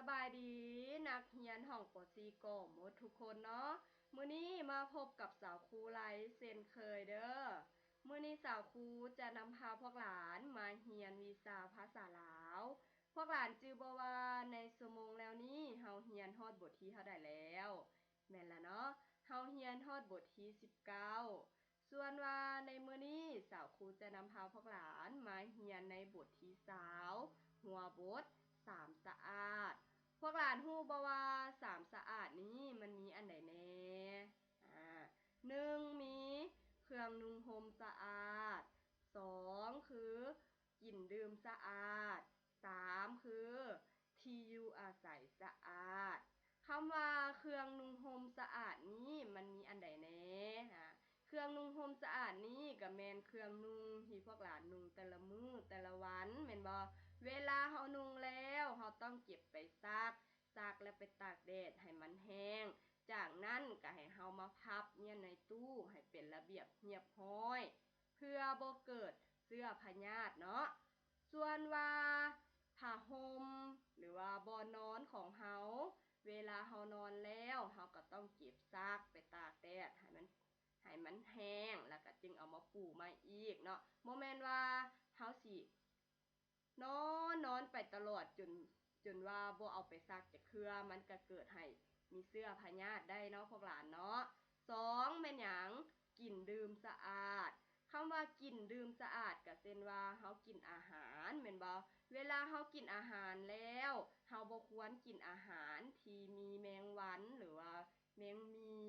ສະບາຍດີ ນັກຮຽນຫ້ອງ ປໍສີ່ ກໍໝົດທຸກຄົນເນາະ. ມື້ນີ້ມາພົບກັບສາວຄູໄລເຊັ່ນເຄີຍເດີ້. ມື້ນີ້ສາວຄູຈະນຳພາພວກຫຼານມາຮຽນວິຊາພາສາລາວ. ພວກຫຼານຈື່ບໍ່ວ່າໃນຊົ່ວໂມງແລ້ວນີ້ເຮົາຮຽນຮອດບົດທີເທົ່າໃດແລ້ວ? ແມ່ນລະເນາະ, ເຮົາຮຽນຮອດບົດທີສິບເກົ້າ. ສ່ວນວ່າໃນມື້ນີ້ສາວຄູຈະນຳພາພວກຫຼານມາຮຽນໃນບົດທີຊາວ ຫົວບົດ ສາມສະອາດ. ພວກຫຼານຮູ້ບໍ່ວ່າສາມສະອາດນີ້ມັນມີອັນໃດແດ່? ອາ ໜຶ່ງ ມີເຄື່ອງນຸ່ງຫົ່ມສະອາດ, ສອງ ຄື ກິນດື່ມສະອາດ, ສາມ ຄື ທີ່ຢູ່ອາໄສສະອາດ. ຄຳວ່າເຄື່ອງນຸ່ງຫົ່ມສະອາດນີ້ມັນມີອັນໃດແດ່? ອາ ເຄື່ອງນຸ່ງຫົ່ມສະອາດນີ້ກໍແມ່ນເຄື່ອງນຸ່ງທີ່ພວກຫຼານນຸ່ງແຕ່ລະມື້ແຕ່ລະວັນ ແມ່ນບໍ່? ເວລາເຮົານຸ່ງແລ້ວ ເຮົາຕ້ອງເກັບໄປຊັກ, ຊັກແລ້ວໄປຕາກແດດໃຫ້ມັນແຫ້ງ, ຈາກນັ້ນກໍໃຫ້ເຮົາມາພັບມ້ຽນໃນຕູ້ໃຫ້ເປັນລະບຽບຮຽບຮ້ອຍ ເພື່ອບໍ່ເກີດເຊື້ອພະຍາດເນາະ. ສ່ວນວ່າຜ້າຫົ່ມ ຫຼືວ່າບ່ອນນອນຂອງເຮົາ ເວລາເຮົານອນແລ້ວ ເຮົາກໍຕ້ອງເກັບຊັກໄປຕາກແດດໃຫ້ມັນ ໃຫ້ມັນແຫ້ງ ແລ້ວກໍຈຶ່ງເອົາມາປູໃໝ່ອີກເນາະ. ບໍ່ແມ່ນວ່າເຮົາຊິ ນອນ ນອນໄປຕະຫຼອດຈົນ ຈົນວ່າບໍ່ເອົາໄປຊັກຈັກເທື່ອ ມັນກະເກີດໃຫ້ມີເຊື້ອພະຍາດໄດ້ເນາະພວກຫຼານເນາະ. ສອງ ແມ່ນຫຍັງ? ກິນດື່ມສະອາດ. ຄຳວ່າກິນດື່ມສະອາດ ກະເຊັ່ນວ່າເຮົາກິນອາຫານແມ່ນບໍ່? ເວລາເຮົາກິນອາຫານແລ້ວ ເຮົາບໍ່ຄວນກິນອາຫານທີ່ມີແມງວັນ ຫຼືວ່າແມງໝີ່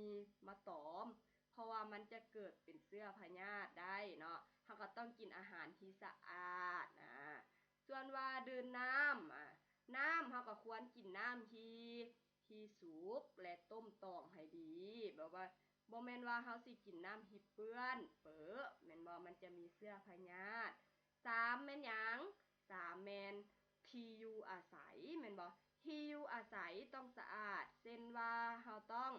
ມາຕອມ ເພາະວ່າມັນຈະເກີດເປັນເຊື້ອພະຍາດໄດ້ເນາະ. ເຮົາກໍຕ້ອງກິນອາຫານທີ່ສະອາດນະ. ສ່ວນວ່າດື່ມນ້ຳ ອາ ນ້ຳເຮົາກໍຄວນກິນນ້ຳທີ່ ທີ່ສຸກ ແລະ ຕົ້ມຕອງໃຫ້ດີ. ແບບວ່າບໍ່ແມ່ນວ່າເຮົາຊິກິນນ້ຳທີ່ເປື້ອນເປິ ແມ່ນບໍ່? ມັນຈະມີເຊື້ອພະຍາດ. ສາມ ແມ່ນຫຍັງ? ສາມ ແມ່ນທີ່ຢູ່ອາໄສ ແມ່ນບໍ່? ທີ່ຢູ່ອາໄສຕ້ອງສະອາດ ເຊັ່ນວ່າເຮົາຕ້ອງ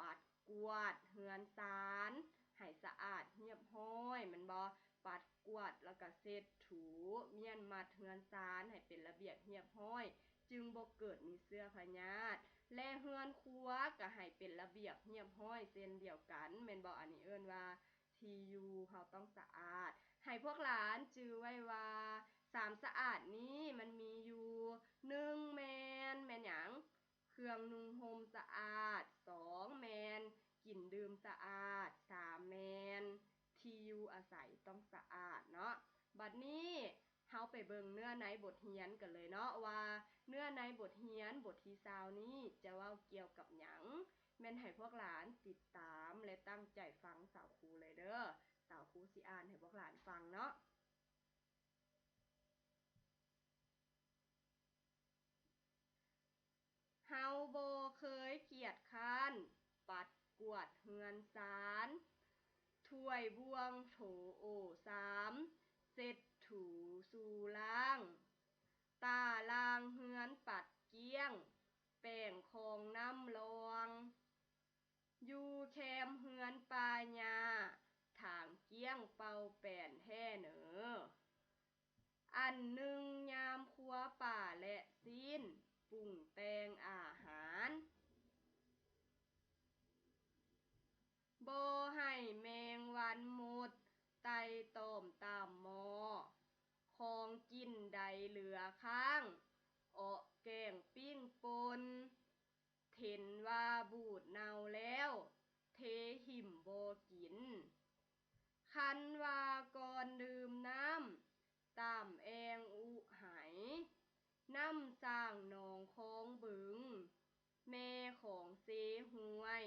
ປັດກວາດເຮືອນຊານໃຫ້ສະອາດຮຽບຮ້ອຍແມ່ນບໍ່? ປັດກວາດແລ້ວກະເຊັດຖູ ມ້ຽນມັດເຮືອນຊານໃຫ້ເປັນລະບຽບຮຽບຮ້ອຍ ຈຶ່ງບໍ່ເກີດມີເຊື້ອພະຍາດ ແລະ ເຮືອນຄົວກະໃຫ້ເປັນລະບຽບຮຽບຮ້ອຍເຊັ່ນດຽວກັນແມ່ນບໍ່? ອັນນີ້ເອີ້ນວ່າທີ່ຢູ່ເຮົາຕ້ອງສະອາດ. ໃຫ້ພວກຫຼານຈື່ໄວ້ວ່າສາມສະອາດນີ້ມັນມີຢູ່ ໜຶ່ງ ແມ່ນ ແມ່ນຫຍັງ? ເຄື່ອງນຸ່ງຫົ່ມສະອາດ, ສອງ ແມ່ນກິນດື່ມສະອາດ, ສາມ ແມ່ນທີ່ຢູ່ອາໄສຕ້ອງສະອາດເນາະ. ບັດນີ້ເຮົາໄປເບິ່ງເນື້ອໃນບົດຮຽນກັນເລີຍເນາະ ວ່າເນື້ອໃນບົດຮຽນບົດທີຊາວນີ້ຈະເວົ້າກ່ຽວກັບຫຍັງ? ແມ່ນໃຫ້ພວກຫຼານຕິດຕາມ ແລະ ຕັ້ງໃຈຟັງສາວຄູເລີຍເດີ້. ສາວຄູຊິອ່ານໃຫ້ພວກຫຼານຟັງເນາະ. ເຮົາບໍ່ເຄີຍກຽດຄ້ານປັດກວາດເຮືອນຊານ, ຖ້ວຍບ່ວງໂຖໂອຊາມ, ເຊັດຖູສູ່ລ້າງ, ຕາລ່າງເຮືອນປັດກ້ຽງ, ແປງຄອງນ້ຳລອງ. ຢູ່ແຄມເຮືອນປ່າຫຍ້າ, ຖາງກ້ຽງເປົ່າແປນແທ້ເໜີ. ອັນໜຶ່ງຍາມຄົວປາ ແລະ ຊີ້ນ, ປຸງແຕ່ງອາຫານ. ບໍ່ໃຫ້ແມງວັນມົດໄຕ່ຕອມຕາມໝໍ້. ຂອງກິນໃດເຫຼືອຄ້າງ, ເອາະແກງປີ້ງປົ່ນ. ເຫັນວ່າບູດເນົ່າແລ້ວ, ເທຖິ້ມບໍ່ກິນ. ຄັນວ່າກ່ອນດື່ມນ້ຳ, ຕາມແອ່ງອຸໄຫ, ນ້ຳສ້າງໜອງຄອງບຶງ, ແມ່ຂອງເຊຫ້ວຍ.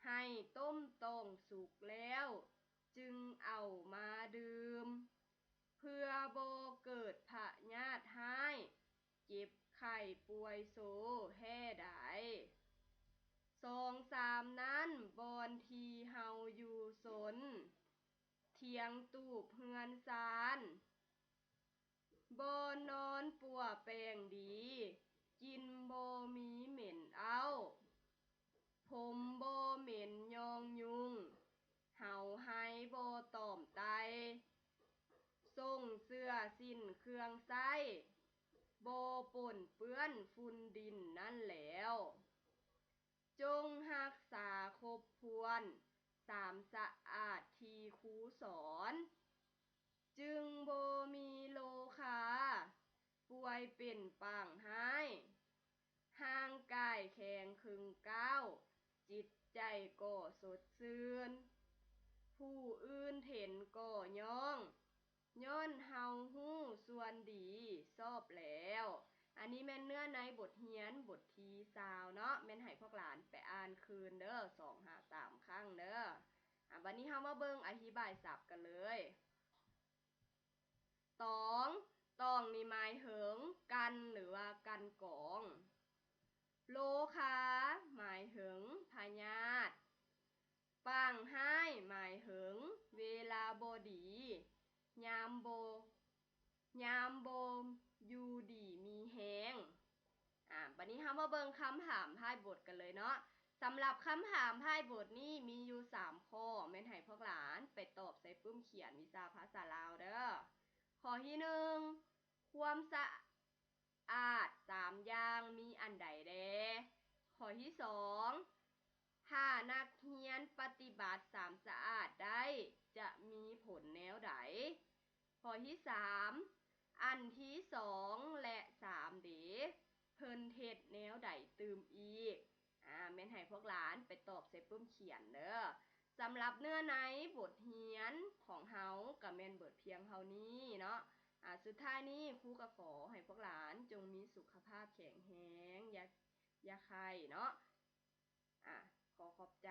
ໃຫ້ຕົ້ມຕ້ອງສຸກແລ້ວ, ຈຶ່ງເອົາມາດື່ມ. ເພື່ອບໍ່ເກີດພະຍາດຮ້າຍ, ເຈັບໄຂ້ປ່ວຍໂຊແທ້ໃດ. ສອງສາມນັ້ນ ບ່ອນທີ່ເຮົາຢູ່ຊົນ, ຖຽງຕູບເຮືອນຊານ, ບ່ອນນອນປົວແປ້ງດີ, ກິ່ນບໍ່ມີເໝັນເອົ້າ, ຜົມບໍ່ເໝັນຍ້ອງຍຸງ, ເຫົາໄຮບໍ່ຕອມໄຕ່. ສົ່ງເສື້ອສິ້ນເຄື່ອງໃຊ້, ບໍ່ປົນເປື້ອນຝຸ່ນດິນນັ້ນແລ້ວ. ຈົ່ງຮັກສາຄົບຖ້ວນສາມສະອາດທີ່ຄູສອນ, ຈຶ່ງບໍ່ມີໂລຄາປ່ວຍເປັນປາງຮ້າຍ, ຮ່າງກາຍແຂງເຄິ່ງກ້າວ, ຈິດໃຈກໍສົດຊື່ນ, ຜູ້ອື່ນເຫັນກໍຍ້ອງ, ຍ້ອນເຮົາຮູ້ສ່ວນດີຊອບແລ້ວ. ອັນນີ້ແມ່ນເນື້ອໃນບົດຮຽນບົດທີຊາວເນາະ, ແມ່ນໃຫ້ພວກຫຼານໄປອ່ານຄືນເດີ ສອງຫາສາມຄັ້ງເດີ. ອາ ບັດນີ້ເຮົາມາເບິ່ງອະທິບາຍສັບກັນເລີຍ. ຕອງ, ຕອງນີ້ໝາຍເຖິງກັນ ຫຼືວ່າກັ່ນກອງ. ໂລຄາ ໝາຍເຖິງພະຍາດ. ປາງຮ້າຍ ໝາຍເຖິງເວລາບໍ່ດີ, ຍາມບໍ່ ຍາມບໍ່ຢູ່ດີມີແຮງ. ອາ ບັດນີ້ເຮົາມາເບິ່ງຄຳຖາມທ້າຍບົດກັນເລີຍເນາະ. ສຳລັບຄຳຖາມທ້າຍບົດນີ້ມີຢູ່ສາມຂໍ້, ແມ່ນໃຫ້ພວກຫຼານໄປຕອບໃສ່ປຶ້ມຂຽນວິຊາພາສາລາວເດີ. ຂໍ້ທີໜຶ່ງ, ຄວາມສະອາດສາມຢ່າງມີອັນໃດແດ່? ຂໍ້ທີສອງ, ຖ້ານັກຮຽນປະຕິບັດສາມສະອາດໄດ້ ຈະມີຜົນແນວໃດ? ຂໍ້ທີສາມ, ອັນທີສອງ ແລະ ສາມເດ ເພິ່ນເຮັດແນວໃດຕື່ມອີກ? ອາ ແມ່ນໃຫ້ພວກຫຼານໄປຕອບໃສ່ປຶ້ມຂຽນເດີ. ສຳລັບເນື້ອໃນບົດຮຽນຂອງເຮົາກະແມ່ນເບິດພຽງເທົ່ານີ້ເນາະ. ອາ ສຸດທ້າຍນີ້ ຄູກະຂໍໃຫ້ພວກຫຼານຈົ່ງມີສຸຂະພາບແຂງແຮງ, ຢ່າ ຢ່າໄຂ້ເນາະ. ອາ ຂໍຂອບໃຈ.